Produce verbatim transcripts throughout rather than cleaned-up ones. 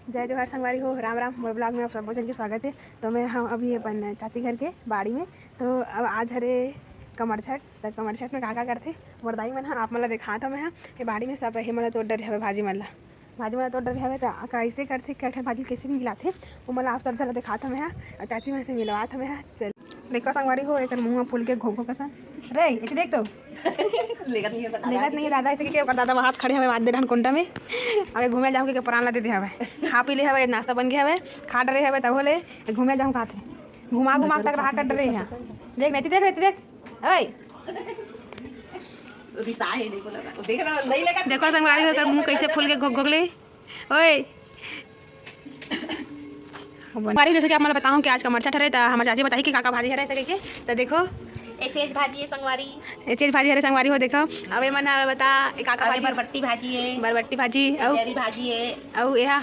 जय जोहार संगवारी हो, राम राम। मोर vlog में आप सबो झन के स्वागत हे। तो मैं हम अभी अपन चाची घर के बाड़ी में, तो अब आज हरे कमरछठ, त कमरछठ में का का करथे मोर दाई मन ह, आप मन ला देखात हव मैं ह। ये बाड़ी में सब हे, मन ला तोड़ डरे हवे भाजी मन ला, भाजी मन ला तोड़ डरे हवे। त कइसे करथे, कठे भाजी कइसे मिलाथे, वो मन ला आप सब झन ला देखात हव मैं ह, अउ चाची मन से मिलवात हव मैं ह। चल देखो संगवारी हो, एकर मुंह फूल के घोघो कसन। रे, एती देख तो। लेगत नहीं है, बता लेगत नहीं है दादा, ऐसे के ओकर दादा वहां खड़े हवे, बात दे रहन कोंटा में। अबे घूमे जाऊंगी के प्राण ला दे दे हवे। खा पी ले हवे, नाश्ता बन गया हवे, खा डरे हवे, तब होले घूमे जाऊं खाते। घुमा घुमा तक रहा कर डरे हैं। देख, नहीं देख, नहीं देख। ओए। रिसा है, देखो लगा। देख रहा, नहीं लगा। देखो संगवारी हो, एकर मुंह कैसे फूल के घोघ घोघ ले। ओए। संगवारी, जैसे कि आप मन ला बताऊं कि आज कमरछठ हरे, त हमर चाची बताही कि का का भाजी हरे, ऐसे कहिके। त देखो, एचएच भाजी है संगवारी। एचएच भाजी हरे संगवारी हो, देखो। अब ये मन ह बता, का का अरे भाजी? बरबट्टी भाजी है। बरबट्टी भाजी, अउ? चेरी भाजी है। अउ एहा?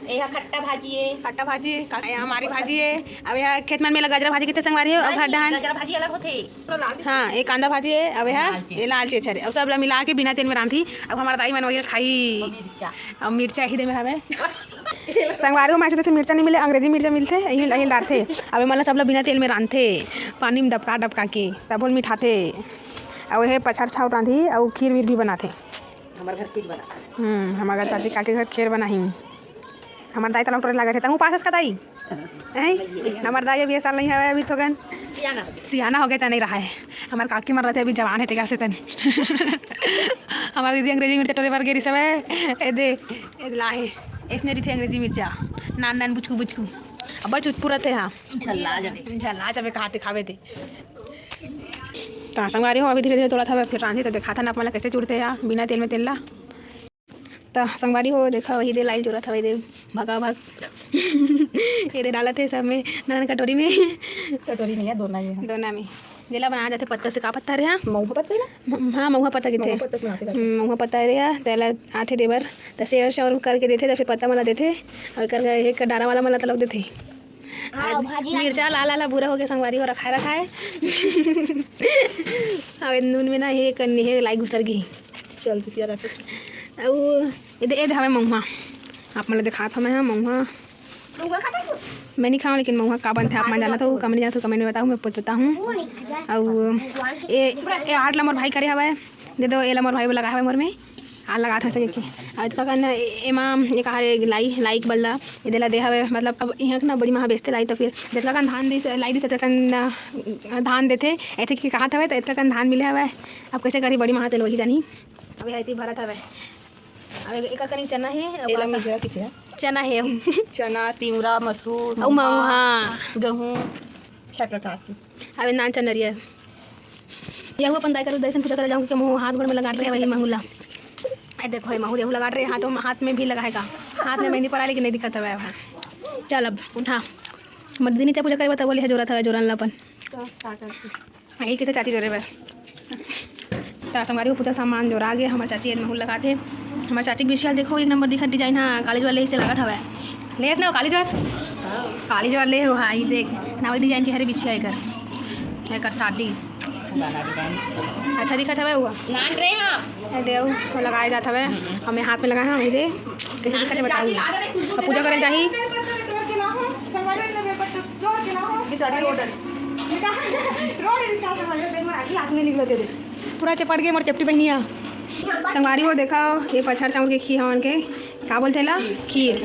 एहा खट्टा भाजी है। खट्टा भाजी, का, एहा हमारी भाजी है। अब एहा खेत मन में लगा गजरा भाजी किथे संगवारी हो, अउ नहीं, घर डहान? गजरा भाजी अलग होथे। हाँ, एक कांदा भाजी है, अब एहा? लाल चेच। ये लाल चेच हरे। अब सब ला मिला के बिना तेल में रांधी। अब हमार दाई मन वही खाई। मिर्चा। अब मिर्चा ही दे मेरा हवे। संगवारी हो, माचे जैसे मिर्चा नहीं मिले, अंग्रेजी मिर्चा मिलथे, यही, यही डालथे। अब एमन ला सब ला बिना तेल में रांधथे, पानी में डबका डबका के, तब ओल मिठाथे। अउ ये पछार छाव रांधी, अउ खीर वीर भी बनाथे। हमार घर खीर बना। हम्म, हमार चाची काकी घर खीर बनाही। हमार दाई तला उठरे लागत हे, तहूँ पास हस का दाई? हैं? हमार दाई अभी ये साल नहीं हवे, अभी थोकन सियाना। सियाना हो गए त नहीं रहा है। हमार काकी मर रहते अभी जवान है, तेकर से तन। हमार दीदी अंग्रेजी मिर्चा टोरे बर गेरी सब है। ए दे, ए दे लाहे। इसने रही थे अंग्रेजी मिर्चा। नान नान बुचकू बुचकू। अब बड़ चुटपुरत है, हाँ। झल्ला जाबे। झल्ला जाबे, कहाते खावे दे। त संगवारी हो, अभी धीरे धीरे तोड़त हवे, फिर रांधी त देखाथन आप मन ला कैसे चुरथे या बिना तेल में तेल ला। त संगवारी हो, देखा वही दे लाइल जोरत हवे दे, भगा भग। ये दे डालत हे सब में, नान कटोरी में। कटोरी में या दोना में। दोना में। जेला बनाया जाथे पत्ता से, का पत्ता रे, हाँ? महुआ पत्ता ना? म-, हाँ, महुआ पत्ता किथे। महुआ पत्ता से बनाते हैं। हम्म, महुआ पत्ता रे, हाँ, तेला आथे देबर, त सेर सेर करके देथे, त फिर पत्ता मन ला देथे, अउ एकर एक डारा वाला मन ला तलक देथे। हाँ, आज भाजी मिर्चा लाल लाल बुरा हो गया संगवारी हो, रखाए रखाए। अब नून में ना हे करनी हे, लाई घुसर गई। चल, किसी और आके। अउ ए दे, ए दे हवे महुआ। आप मन ला देखात हव मैं ह महुआ। महुआ खाता है तू? मैं नहीं खाऊँ, लेकिन महुआ का बनथे आप मन जानत हो, कमेंट जानत हो, कमेंट में बताओ, मैं बताता हूँ। वो नहीं खाता। अउ ए, ए आठ ला मोर भाई करे हवे, दे दो, एला मोर भाई लगा हवे मोर में। आ लगात हवे सके के। अउ इतका कन ए-, एमा एक हारे लाई, लाई के बल्ला, ए देला दे हवे, मतलब अब इहाँ के ना बड़ी माँ बेचते लाई, त फिर जतका कन धान दिस, लाई दिस, ततका कन, अ, धान देथे, ऐसे कि कहात हवे, त इतका कन धान मिले हवे। अब कैसे करी बड़ी माँ, तेल वही जानी। अब यहाँ इतनी भरत हवे। अब एक, एक कनी चना हे, अउ एला का, मिजरा किथे? चना हे। चना, तिवरा, मसूर, अउ महुआ, महुआ। गहूँ, छह प्रकार के। अब नान चनरिया। यहू अपन दाई कर, दाई सन पूजा करे जाऊँ, क्योंकि महू हाथ गोड़ में लगा रहे हैं वही महू ला। ए देखो, ये महू यहू लगा रहे हाथों में, हाथ में भी लगाएगा। हाथ में मेहंदी पड़ा, लेकिन नहीं दिखत हवे। चल अब उठा। मर्दिनी ते पूजा करे बर, त बोले है जोरत हवे, जोरन ला अपन। तो का करती? यही किथे चाची जोरे बर। त संगवारी हो, पूजा सामान जोरा गे, हमर चाची एन महू लगात हे। हमर चाची के बिछिया ल देखो, एक नंबर दिखत design, हाँ, कॉलेज वाले ही से लागत हवय। लेस ना हो कॉलेज बर? कॉलेज वाले हो, हाँ, ई देख, नवा design के हरे बिछिया एकर, एकर साटी। पुराना design। अच्छा दिखत हवय वो। नान रे हाँ। ए दे, वो लगाए जात हवय। हमें हाथ में लगाए हैं, ये दे, कैसे दिखत है बताओ। अब पूजा करे जाही। बेचारी रो डरिस। रो डरिस का संगवारी हो, देख मोर आँखी आँसू में निकलत हे। पूरा चपट गे मोर चपटी बहिनिया। संगवारी हो, देखा, ये पछार चाउर के खीर हमन के, का बोलथे ला? खीर।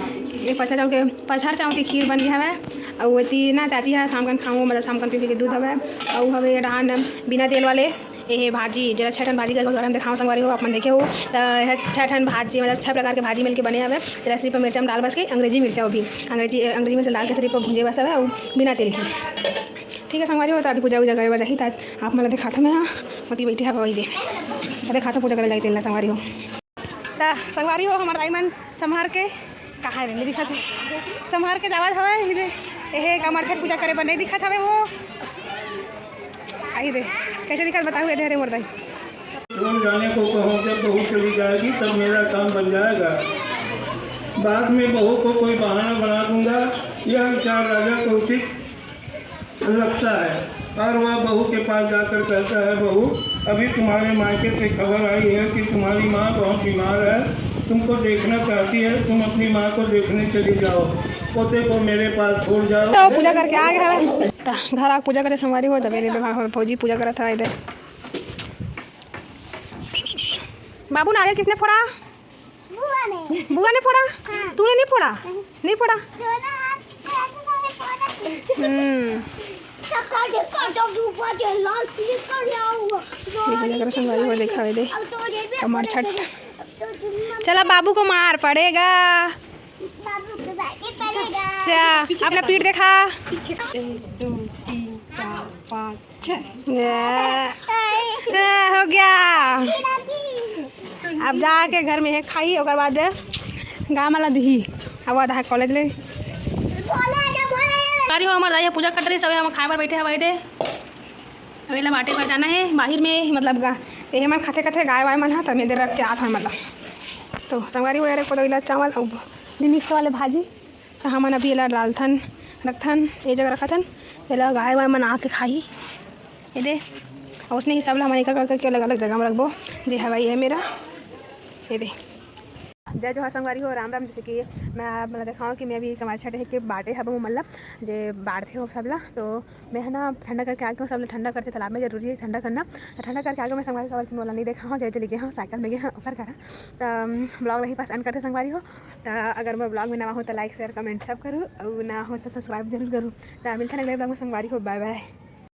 ये पछार चाउर के, पछार चाउर के खीर बन गे हवय। अउ एती ना चाची ह शाम कन खाऊँ, मतलब शाम कन पी पी के दूध हवय। अउ हवे ये डहान बिना तेल वाले, ये हे भाजी, जेला छह ठन भाजी करके उदाहरण देखाओ संगवारी हो, आप मन देखे हो, त ये छह ठन भाजी, मतलब छह प्रकार के भाजी मिलके बने हवय। तेला सिर्फ मिर्चा में डाल बस के, अंग्रेजी मिर्चा, वो भी अंग्रेजी, अंग्रेजी मिर्चा डाल के सिर्फ भूंजे बस हवय, अउ बिना तेल के। ठीक है संगवारी हो, त अभी पूजा वूजा करे बर जाही, त आप मन ला देखाथों मैं, हाँ, ओती बैठे हवय वही दे, त देखाथों पूजा करे जाही तेन ला संगवारी हो। त संगवारी हो, हमर दाई मन सम्हर के, कहाँ हे रे, नहीं दिखत हे। सम्हर के जावत हवय, इधर, एहे, कमरछठ पूजा करे बर नहीं दिखत हवे वो। आई दे, कैसे दिखत बताहू, इधर हे मोर दाई। तुम जाने को कहो, जब बहू चली जाएगी, तब मेरा काम बन जाएगा। बाद में बहू को कोई बहाना बना दूंगा, यह विचार राजा को उचित लगता है। और वह बहू के पास जाकर कहता है, "बहू, अभी तुम्हारे मायके से खबर आई है कि तुम्हारी माँ बहुत बीमार है, तुमको देखना चाहती है, तुम अपनी माँ को देखने चली जाओ, पोते को मेरे पास छोड़ जाओ। तो पूजा करके आ गए हवे, त घर आके पूजा करे संगवारी हो। तबे ले भा-, भौजी पूजा करत हवे इधर। बाबू, नारियल किसने फोड़ा? बुआ ने। बुआ ने फोड़ा? हाँ। तूने नहीं फोड़ा? नहीं। नहीं फोड़ा? दोनों हाथ से ऐसे सारे फोड़ा। हम्म। सबका देखो, जो ऊपर जो लाल पीली कर रहा हुआ। ये पूजा करे संगवारी हो, देखा हुए दे। अब तो ये भी कमर छठ। अब तो तुम चला, बाबू को मार पड़ेगा। बाबू को मार पड़ेगा। अच्छा, अपना पीठ देखा। एक, दो, तीन, चार, पाँच, छः। ये, ये हो गया। अब जाके घर में हे खाई, ओकर बाद गाँव वाला दिही। अब आधा कॉलेज ले। संगवारी हो, हमर दाई ह पूजा करत रही, सबे हम खाए बर बैठे हवई दे। अब एला बांटे बर जाना हे बाहिर में, मतलब गा-, ते मन खाथे खाथे गाय वाय मन ह, त मैं दे रख के आत हन, मतलब। तो संगवारी हो, यार, कोदोइला चावल अउ मिक्स वाले भाजी, त हमन अभी एला डालथन, रखथन, ए जगह रखथन, एला गाय वाय मन आके खाही। ये दे, अउ उसने ही सब ला हमन एक एक करके अलग-अलग जगह में रखबो, जे हवई ये मेरा, ये दे। जय जोहार संगवारी हो, राम राम। जैसे कि मैं आप मन ला देखाऊँ कि मैं अभी कमार छठ के बांटे हबो, मतलब जे बांटथे हो सब ला, तो मैं ह ना ठंडा करके आके सब ला ठंडा करथे, तालाब में जरूरी है ठंडा करना। तो ठंडा करके आके मैं संगवारी काबर कि मोला नहीं देखा हूँ, जय चली गए हूँ, साइकिल में गए हूँ, ओकर कारण। तो ब्लॉग नहीं पसंद करते संगवारी हो, तो अगर मैं ब्लॉग में नवा हो तो लाइक, शेयर, कमेंट सब करूँ, और ना हो तो सब्सक्राइब जरूर करूँ। तो मिलते हैं अगले ब्लॉग में संगवारी हो, बाय बाय।